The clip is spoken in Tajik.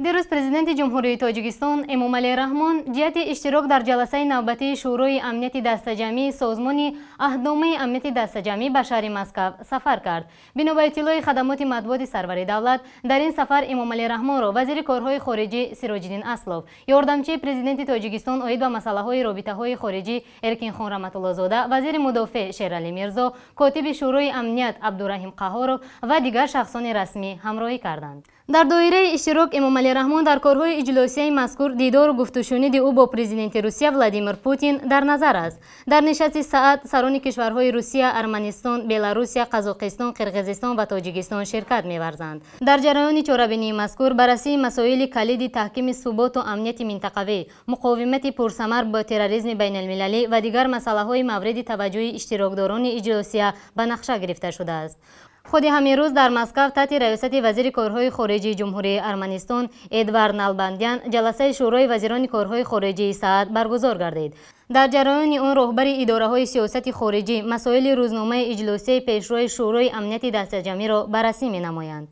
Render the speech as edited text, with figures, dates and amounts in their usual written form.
Дирӯз Президенти Ҷумҳурии Тоҷикистон Эмомалӣ Раҳмон ҷиҳати иштирок дар ҷаласаи навбатии Шӯрои амнияти дастаҷамъии Созмони Аҳдномаи амнияти дастаҷамъӣ ба шаҳри Москав сафар кард. Бино ба иттилои хадамоти матбуоти сарвари давлат, дар ин сафар Эмомалӣ Раҳмонро вазири корҳои хориҷӣ Сироҷиддин Аслов, ёрдамчии Президенти Тоҷикистон оид ба масъалаҳои робитаҳои хориҷӣ Эркинхон Раҳматуллозода, вазири мудофеъ Шералӣ Мирзо, котиби Шӯрои амният Абдураҳим Қаҳоров ва дигар шахсони расмӣ ҳамроҳӣ карданд. Дар доираи иштирок Эмомалӣ Раҳмон дар корҳои иҷлосияи мазкур дидору гуфтушуниди ӯ бо Президенти Русия Владимир Путин дар назар аст. Дар нишасти СААД сарони кишварҳои Русия, Арманистон, Беларусия, Қазоқистон, Қирғизистон ва Тоҷикистон ширкат меварзанд. Дар ҷараёни чорабинии мазкур баррасии масоили калиди таҳкими суботу амнияти минтақавӣ, муқовимати пурсамар бо терроризми байналмилалӣ ва дигар масъалаҳои мавриди таваҷҷӯҳи иштирокдорони иҷлосия ба нақша гирифта шудааст. Худи ҳамин рӯз дар Москав таҳти раёсати вазири корҳои хориҷии Ҷумҳурии Арманистон Эдвард Налбандян ҷаласаи Шӯрои вазирони корҳои хориҷии СААД баргузор гардид. Дар ҷараёни он роҳбари идораҳои сиёсати хориҷӣ масоили рӯзномаи иҷлосияи пешрои Шӯрои амнияти дастаҷамъиро баррасӣ менамоянд.